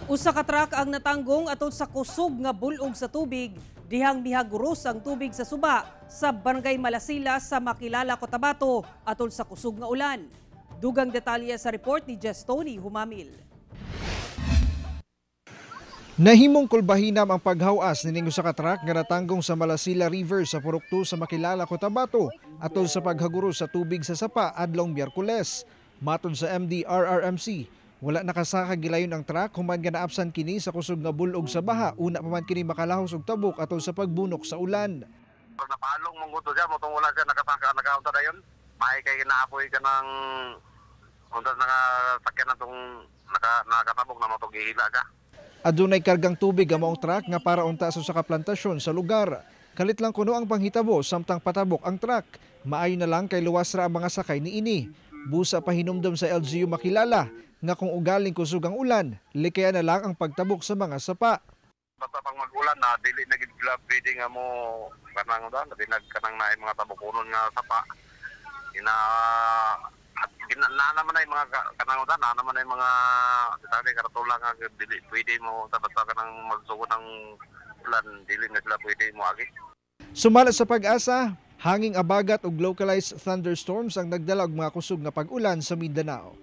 Usa ka truck ang natanggong atol sa kusog nga bulog sa tubig dihang mihaguros ang tubig sa suba sa Barangay Malasila sa Makilala, Cotabato atol sa kusog nga ulan. Dugang detalye sa report ni Jess Tony Humamil. Nahimong kulbahinam ang paghawas nining usa ka truck nga natanggong sa Malasila River sa Purok 2 sa Makilala, Cotabato atol sa paghaguros sa tubig sa sapa adlong Miyerkules. Matod sa MDRRMC, wala nakasaka gilayon ang truck human nga naapsan kini sa kusog nga bulog sa baha una pa man kini makalahos og tabok atol sa pagbunok sa ulan. Napalong mong gusto siya, motong wala siya nakasaka, nakaunta dayon. May kay naapoy ka ng unta nakasakyan na tong nakatabok na motong gihila ka. Adunay kargang tubig ang maong truck nga para unta sa usa ka plantasyon sa lugar. Kalit lang kuno ang panghitabo samtang patabok ang truck. Maayo na lang kay luwas ra ang mga sakay niini. Busa pahinumdom sa LGU Makilala nga kung ugaling kusog ang ulan, likayan na lang ang pagtabok sa mga sapa. Basta pang mag-ulan na dili na gid sila pwede nga mo kanang da, dili nag kanang naay mga tabokonon nga sapa. Ina at gina, na naman ay mga kanang da, na naman ay mga detalye karatula nga dili pwede mo basta kanang magsugod ng ulan, dili na sila pwede mo agi. Sumala sa PAGASA, hanging abagat ug localized thunderstorms ang nagdala og mga kusog nga pag-ulan sa Mindanao.